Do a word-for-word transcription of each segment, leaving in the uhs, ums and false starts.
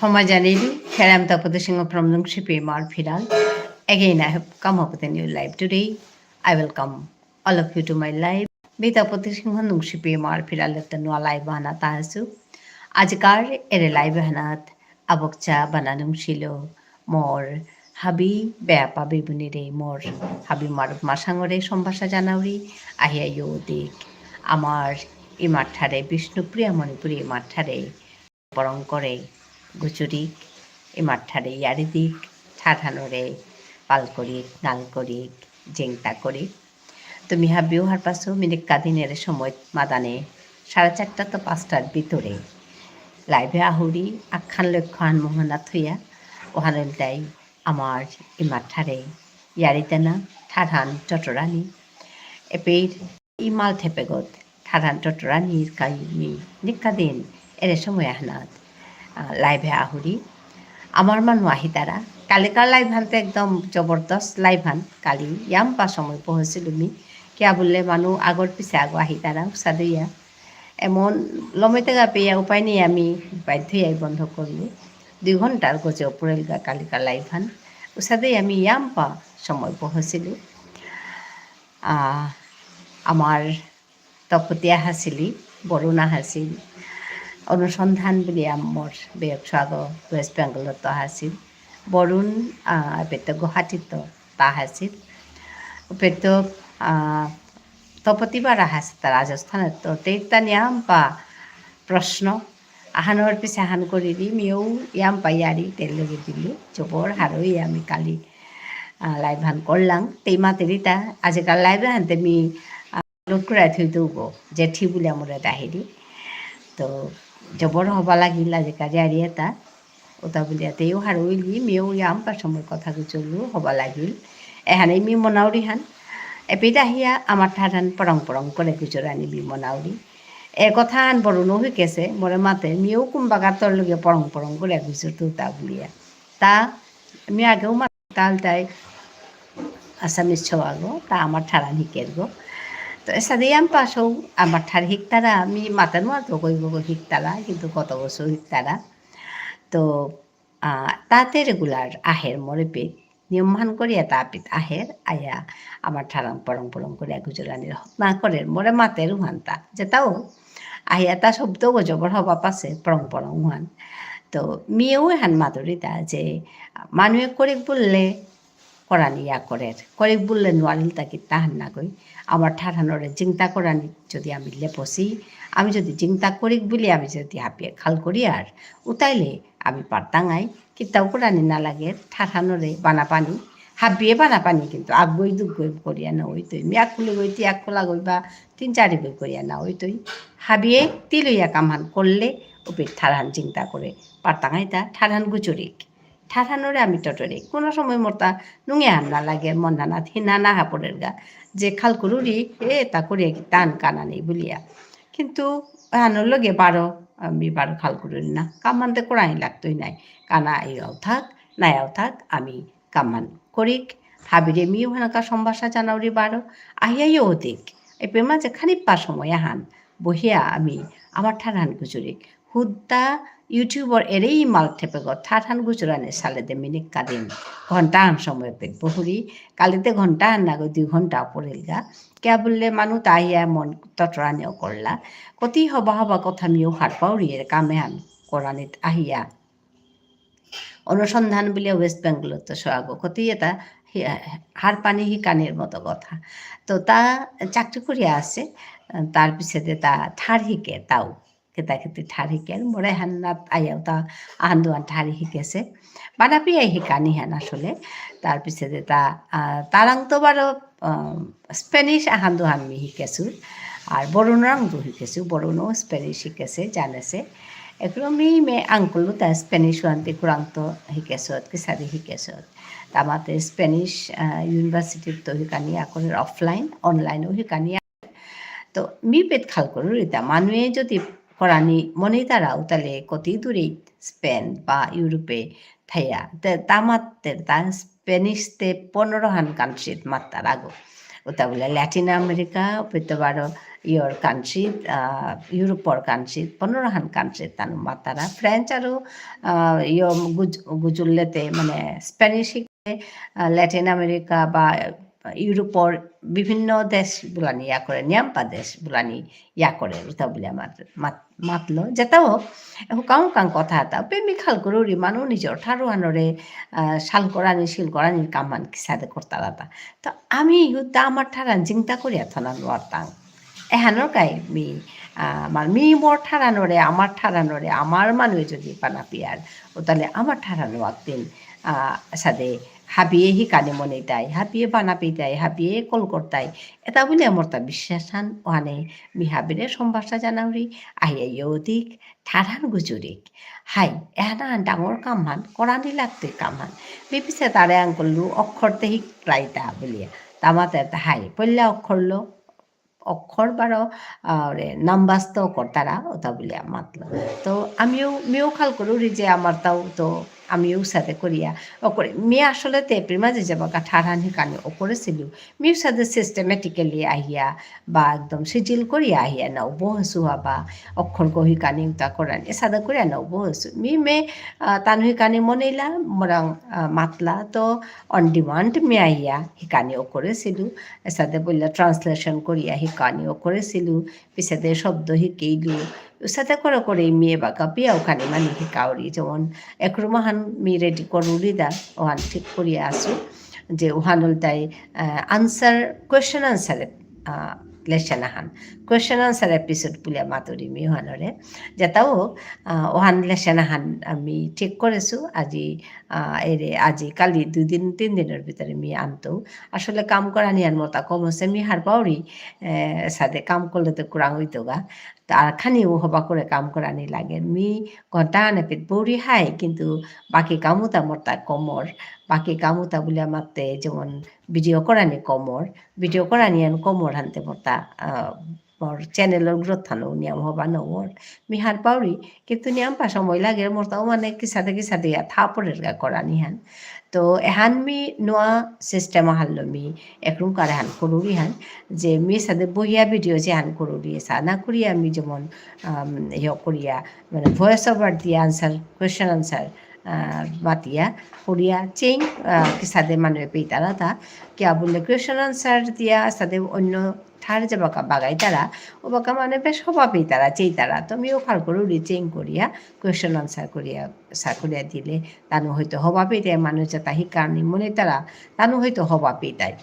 ক্ষমা জানিবি, here I am Tapati Singha from Nungshipi Imar Phiral. Again, I have come up with a new live today. I welcome all of you to my live. মি তপতি সিংহ নুংশিপি ইমার ফিরালেত্ত নুয়া live আহানাত আহেসু। আজিকার এরে live আহানাত আবকচা বানা নুংশিল মোর হাবি বেয়াপা বেবুনিরে, মোর হাবি মারুপ মাসাঙরে সম্ভাষা জানাউরি, আহিয়া য়ৌদিক আমার ইমার ঠারে, বিষ্ণুপ্রিয়া মণিপুরী ইমার ঠারে পরং করে গুজুরিক, ইমার ঠারে ইয়ারি দিক, ঠারহানরে পাল করিক, নাল করিক, জেংতা করিক। তুমি হাবিও হারপাসু, মি নিক্কা দিন এরে সময় মাদানে সাড়ে চারটা তো পাঁচটার ভিতরে live এ আহুরি, আহান লক্ষ্য আহান মোহনা থইয়া, অহান ইলতাই আমার ইমার ঠারে ইয়ারি দেনা, ঠারহান টটরানি। এপেইর ইমাল থেপেগত, ঠারহান টটরানির কা মি নিক্কা দিন এরে সময় আহানাত, আহ, live এ আহুরি। আমার মানু আহিতারা, কালিকার live হানতে একদম জবরদস্ত live হান, কালি ইয়াম্পা সময় পৌঁছিলু মি, কিয়া বুললে মানু আগর পিছে আগো আহিতারা, উসাদে ইয়া। এমন লমইতেগা পেয়া উপায় নেই, আমি বাধ্য ইয়াই বন্ধ করলু। দুই ঘন্টার গজে পুরেলগা কালিকার live হান, উসাদে আমি ইয়াম্পা সময় পৌঁছিলু। আহ, আমার তপতি আহাসিলি, বরুণ আহাসিল, অনুসন্ধান বুলিয়া মোর বেয়ক ছুয়াগ West Bengal ত আহাসিল। বরুণ, আহ, এপেত গুয়াহাটিত তা আহাসিল। এপেত, আহ, তপতি বারা আহাসিতা রাজস্থানত, তে তানি ইয়াম্পা প্রশ্ন, আহানর পিছে আহান করিরি, মিউ ইয়াম্পা ইয়ারি, তের লগে দিলি, জবর হারৌ ইয়া মি কালি, আহ, live হান করলাং, তেই মাতেরিতা, আজিকার live হানতে মি, আহ, upload করাই থই দেব, জেঠি বুলে মোরে ডাহেরি। তো, জবর হবা লাগিল আজিকার ইয়ারি এতা, উতা বুলিয়া তেও হারৌ ইলি, মিউ ইয়াম্পা সময় কথা গুজরলু, হবা লাগিল। এহানে মি মনাউরি হান। এপেইত আহিয়া আমার ঠারহান পরং পরং করে গুজরানি মি মনাউরি। এ কথা হান বরুণও হিকেসে, মোরে মাতে, মিউ কুম্বাকাতর লগে পরং পরং করে গুজরতু তা বুলিয়া। তা, মি আগেও মাতাল তাই, আসামিস ছুয়াগ, তা আমার ঠারহান হিকের গো। তো এসাদে ইয়াম্পা সৌ আমার ঠার হিকতারা, মি মাতানো আর তো কইব গো হিকতারা, কিন্তু কত বছর হিকতারা। তো, আহ, তাতে regular আহের মোরে পে, নিয়ম হান করিয়া তা পিত আহের, আয়া আমার ঠারহান পরং পরং করিয়া গুজরানির হতনা করের, মোরে মাতের উহানতা, যেতাও, আহিয়া তা শব্দ গো জবর হবা পাসে, পরং পরং উহান। তো, মিউ এহান মাতুরিতা যে, মানুয়ে করিক বুললে, করানি ইয়া করের। করিক বুললে নুয়ারিল তাকি তাহান নাগই। আমার ঠারহানরে জিংতা করানি যদি আমি লেপসি, আমি যদি জিংতা করিক বুলি আমি যদি হাবিয়ে খাল করি আর, উতাইলে আমি পারতাঙাই, কিতাও করানি না লাগে, ঠারহানরে বানা পানি, হাবিয়ে বানা পানি কিন্তু আগই দুগই করিয়া না হইতই। মি আকুলে গই, তি আকুলা গই বা তিন চারি গই করিয়া না হইতই। হাবিয়ে তিলইয়া কামহান করলে, উপে ঠারহান জিংতা করে পারতাঙাই তা, ঠারহান গুজুরিক। ঠারহানরে আমি টটরি। কোনো সময় মোরতা নুঙে হান না লাগে, মন হানাত হিনা না হাপড়ের গা। যে খাল করুরি, এ, তা করিয়া কি তান কানা নেই বুলিয়া। কিন্তু আহানর লগে বারো, আমি বারো খাল করুরি না। কামানতে করাই লাগতই নাই। কানা আইয়াও থাক, নাইয়াও থাক, আমি কামান করিক। হাবিরে মিউ হানাকা সম্ভাষা জানাউরি বারো। আহিয়াইও দিক। এপে মাঝে খানিক পা সময় আহান। বহিয়া আমি আমার ঠারহান গুজুরিক। হুদ্দা YouTubeর এরেই মাল থেপেগ, ঠারহান গুজরানি সালেদে মি নিক্কা দিন। ঘন্টাহান সময় পেট বহুরি, কালিতে ঘন্টাহান নাগো দুই ঘন্টা পড়িলগা। কিয়া বুললে মানু তা আহিয়া মন তটরানিও করলা। কতি হবা হবা কথা মিও হারপাউরি এর কামেহান করানিত আহিয়া। অনুসন্ধান বুলিয়া West Bengalত ছুয়াগ। কতি এতা হি-, হারপানি হিকানির মতো কথা। তো তা চাকরি করিয়া আছে, তার পিছেদে তা ঠার হিকে তাও। কিতা কিতি ঠার হিকের, মোরে হান্নাত আয়াও তা আহান দুহান ঠার হিকেসে। বানাপিয়াই হিকানি হান আসলে। তার পিছেদে তা, আহ, তারাং তো বারো, আহ, Spanish আহান দুহান মি হিকেসু। আর বরুণরাং তো হিকেসু, বরুণও Spanish হিকেসে, জানেসে। এগুলো মি মে uncle তা Spanish ওয়ান তে কুরাং তো হিকেসত, কিসাদে হিকেসত। তামাতে Spanish, আহ, university তো হিকানি আকরের offline, onlineও হিকানি তো মি পেট খাল করুরিতা, মানুয়ে যদি করানি মনে তারা উতালে কতি দূরে স্পেন বা ইউরোপে থাইয়া, তে তামাতে তা Spanish তে পনেরো হান countryত মাত্তার আগো। ওটা বুলে ল্যাটিন আমেরিকা, পেতে বারো ইয়র country, আহ, ইউরোপর country, পনেরো হান country তানু মাতারা। ফ্রেঞ্চ আরো, আহ, ইয় গুজ-, গুজুল্লেতে, মানে, স্প্যানিশ হিকে, আহ, ল্যাটিন আমেরিকা বা ইউরোপর বিভিন্ন দেশ বুলানি ইয়া করে, নিয়াম্পা দেশ বুলানি ইয়া করে, ওটা বুলে মাত-, মাত-, মাতলো। যেটা হোক, হুকাং হুকাং কথা এতা, পে মি খাল করুরি মানু নিজর ঠারহানরে, আহ, শাল করানি, শিল করানি কামান কিসাদে করতারাতা। তো আমি ইহুদা আমার ঠারহান চিন্তা করিয়া থনা নোয়ারতাং। এহানর কাই মি, আহ, আমার মি মোর ঠারহানরে, আমার ঠারহানরে, আমার মানুয়ে যদি বানাপিয়ার, ও তাহলে আমার ঠারহানো একদিন, আহ, সাদে হাবিয়ে হিকানি মনেইতাই, হাবিয়ে বানাপিতাই, হাবিয়ে কল করতাই। এতা বুলে মোরতা বিশ্বাসহান, ওহানে মি হাবিরে সম্ভাষা জানাউরি, আহিয়া ইয়ৌদিক, ঠারহান গুজুরিক। হাই, এহানাহান ডাঙর কামহান, করানি লাগতই কামহান। মি পিছে তারে আঙকরলু, অক্ষরতে হিকলাইতা বুলিয়া। তামাতে তা হাই, পইলা অক্ষরলো, অক্ষর বারো, আহ, ওরে, numbers তো করতারা, ওটা বুলিয়া মাতলো। তো আমিও, মিও খাল করুরি যে আমার তাও তো, আমিও সাদে করিয়া, ও করে, মি আসলে তে প্রেমা যে যাবাকা ঠারহান হিকানি ও করেসিলু। মিও সাদে systematically আহিয়া, বা একদম সিজিল করিয়া আহিয়া না, ও বহেসু হবা, অক্ষর গো হিকানি উতা করানি, এসাদে করিয়া না, ও বহেসু। মি মে, আহ, তানু হিকানি মনেইলা, মোরাং, আহ, মাতলা, তো on demand মি আহিয়া, হিকানি ও করেসিলু। এসাদে বুললে translation করিয়া হিকানি ও করেসিলু, পিছেদে শব্দ হিকেইলু। উসাদে করে করে মি এবাকা পিয়া উখানি মানে হিকাউরি, যেমন একরুমাহান মি ready করুরি দা, ওহান ঠিক করিয়া আসু, যে ওহান হলতাই, আহ, answer, question answer, আহ, lesson আহান। Question answer episode বুলিয়া মাতুরি মি ওহানরে। যেটাও, আহ, ওহান lesson আহান আমি ঠিক করেসু, আজি আহ, এরে আজি কালি দুদিন, তিন দিনর ভিতরে মি আনতৌ। আসলে কাম করানি আর মোরতা কম আছে, মি হারপাউরি, এ, সাদে কাম করলে তো কুরাং হইতোগা। তা আর খানিও হবা করে কাম করানি লাগে। মি ঘন্টা আনে পেট বৌরি হাই, কিন্তু বাকি কামুতা মোরতা কমর। বাকি কামুতা বুলে আমারতে যেমন video করানি কমর, video করানি আন কমর হানতে মোরতা, আহ, মোর channel র growth হানো নিয়াম হবা নওর। মি হারপাউরি, কিন্তু নিয়াম পা সময় লাগে, মোরতাও মানে কিসাদে কিসাদে ইয়া থা পড়ের গা করানি হান। তো এহান মি নোয়া system আহানলো মি একরুম কারে হান করুরি হান, যে মি সাদে বহিয়া video যে হান করুরি, এসা না করিয়া মি যেমন, আম, ইয়ে করিয়া, মানে voice over দিয়া answer, question answer, আহ, মাতিয়া, করিয়া চেইং, আহ, কিসাদে মানুয়ে পেইতারা তা, কিয়া বুললে question answer দিয়া সাদে অন্য ঠার যেবাকা বাগাইতারা, ওবাকা মানে বেশ হবা পেইতারা, চেইতারা। তো মিও খাল করুরি চেইং করিয়া, question answer করিয়া, সা করিয়া দিলে, তানু হয়তো হবা পেইতাই, মানু যেতা হিকানি মনেইতারা, তানু হয়তো হবা পেইতাই।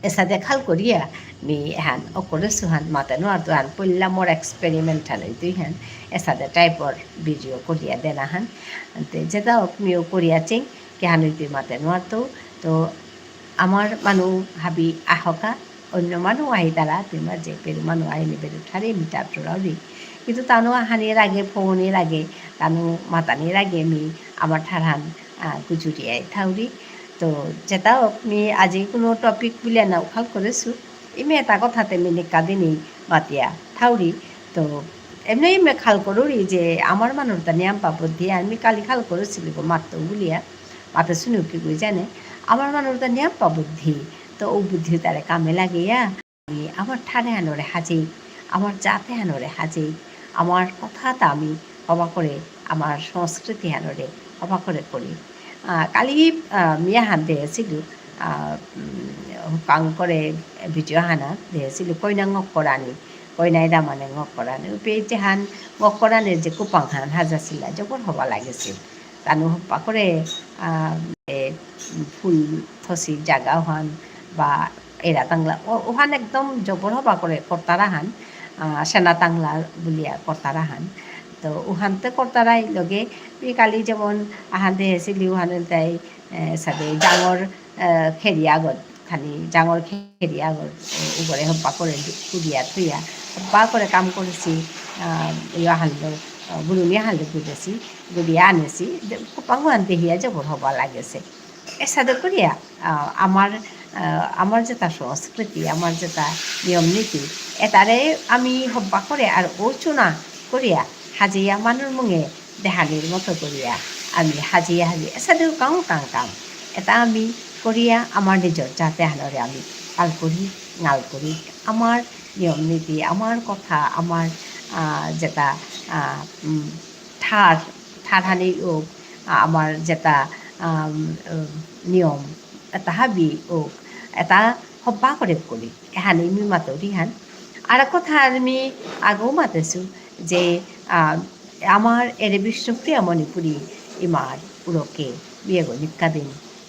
এসাদে খাল করিয়া, মি এহান অকরেসু হান, মাতে নোয়ারতু হান, পইলা মোর experiment হান, ওই দুই হান, এসাদে type র video করিয়া দেনা হান। আনতে যেতা অক মিও করিয়া চেইং, কিহান ওই দুই মাতে নোয়ারতু, তো আমার মানু হাবি আহকা, অন্য মানু আহিতারা, তুমার যে পেরু মানু আহিনি পেরু ঠারে মি টাটুরাউরি। কিন্তু তানু আহানির আগে, ফোনর আগে, তানু মাতানির আগে মি আমার ঠারহান, আহ, গুজুরিয়াই থাউরি। তো যেতা অক মি আজি কোনো topic বুলিয়া না খাল করেসু, ইমে এতা কথাতে মি নিকা দিনি মাতিয়া থাউরি। তো এমনি ইমে খাল করুরি যে আমার মানুর তা নিয়াম পা বুদ্ধি, আমি কালি খাল করেসিলু গো মাততো বুলিয়া, মাতে শুনিও কি কই জানে, আমার মানুর তা নিয়াম পা বুদ্ধি, তো ও বুদ্ধি তারে কামে লাগিয়া, আমি আমার ঠারে হানরে হাজেই, আমার জাতে হানরে হাজেই, আমার কথাতা আমি হবা করে, আমার সংস্কৃতি হানরে হবা করে করি। আহ, কালি, আহ, মিয়া হান দেহেসিলু, আহ, উম, হুকাং করে video হানা দেহেসিলু কইনা ঙক করানি, কইনাই দামানে ঙক করানি। উপে যে হান ঙক করানির যে কুপাং হান হাজাসিলা, জবর হবা লাগেসিল। তানু হবা করে, আহ, এ, ফুল থসি জাগা হান বা এরা তাংলা, ও-, ওহান একদম জবর হবা করে করতারা হান, আহ, সেনা তাংলা বুলিয়া করতারা হান। তো ওহানতে করতারাই লগে, মি কালি যেমন আহান দেহেসিলি ওহান তাই, এ, সাদে জাঙর, এ, খেরি আগত, খানি জাঙর খেরি আগত, ও-, উগরে হবা করে দু-, কুদিয়া থুইয়া, হবা করে কাম করেসি, আহ, ইয়া হানলো, আহ, গুলুনি হানলো গুদেসি, গুদিয়া আনেসি, যে কুপাং ওহান দেহিয়া জবর হবা লাগেসে। এসাদে করিয়া, আহ, আমার, আহ, আমার যেতা সংস্কৃতি, আমার যেতা নিয়ম নীতি, এতারে আমি হবা করে আর ও চুনা করিয়া হাজিয়া মানুর মুঙে দেহানির মতো করিয়া আমি হাজিয়া হাজিয়া এসাদে কাং কাং কাম। এতা আমি করিয়া আমার নিজর জাতে হানরে আমি আলকরি, নালকরি, আমার নিয়ম নীতি, আমার কথা, আমার, আহ, যেটা, আহ, উম, ঠার, ঠারহানি হোক, আহ, আমার যেটা, আম, উম, নিয়ম, এটা হাবি হোক, এটা হব্বা করে করি, এহানি মি মাতুরি হান। আর কথা আর মি আগেও মাতেসু যে, আহ, আমার এরে বিষ্ণুপ্রিয়া মণিপুরী ইমার উরকে বিয়েগো নিকাদিন,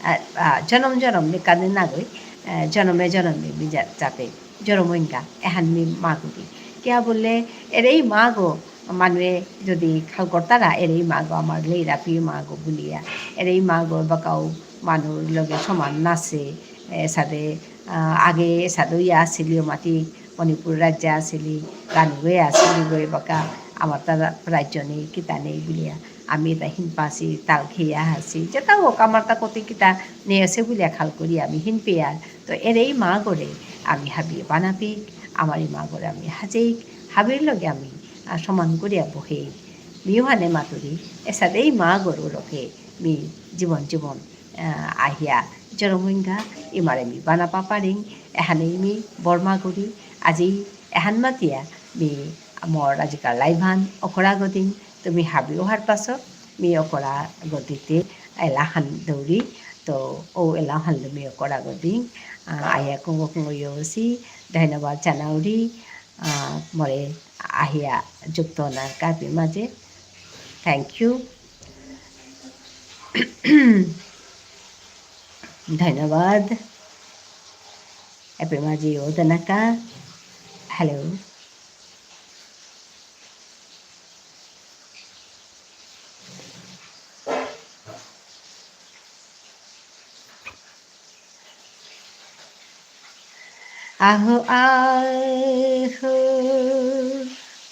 আহ, আহ, জনম জনম নিকাদিন নাগই, আহ, জনমে জনমে মি যা-, যাতে জরমইঙ্গা, এহান মি মাগুরি। কিয়া বুললে, এরেই মাগো, মানুয়ে যদি খাল করতারা, এরেই মাগো, আমার লেইরাপি মাগো বুলিয়া, এরেই মাগো বাকাও মানুর লগে সমান নাসে, এসাদে, আহ, আগে এসাদে ইয়া আসিলিও মাটি, মণিপুর রাজ্য আসিলি, গানুগে আসিলি গই বাকা, আমার তা রাজ্য নেই, কিতা নেই বুলিয়া, আমি তা হিনপাসি, তাল খেয়া আসি, যেটা হোক, আমার তা কতি কিতা নেই আসে বুলিয়া খাল করি আমি হিনপেয়ার। তো এরেই মাগরে আমি হাবি বানাপিক, আমার এই মাগরে আমি হাজেইক, হাবির লগে আমি, আহ, সমান করিয়া বহেইক। মিউহানে মাতুরি, এসাদেই মাগর উরকে মি জীবন জীবন, আহ, আহিয়া জরমইঙ্গা, ইমারে মি বানাপা পারিং, এহানেই মি বর্মা করি, আজি এহান মাতিয়া মি মোর আজিকার live হান অকরা গদিং, তুমি হাবি অহার পাছত, মি অকরা গদিতে এলাহান দৌরি, তো ও এলাহান মি অকরা গদিং, আহ, আয়া কুঙ্গ কুঙ্গ ইয়সি, ধন্যবাদ জানাউরি, আহ, মোরে আহিয়া যুক্ত অনার কাপি মাঝে। Thank you। ধন্যবাদ। এপে মাঝে ও দেনাকা। Hello। আহো আহো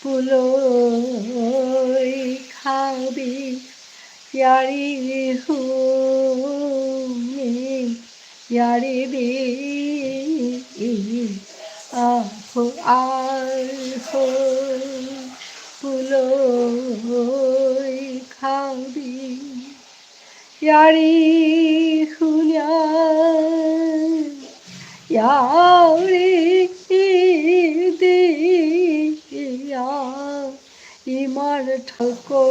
পুলই খাবি, য়ারি হুনি, য়ারি বি। আহো আহো পুলই খাবি, য়ারি হুনিয়া, য়ারি দিয়া, ইমার ঠাকুর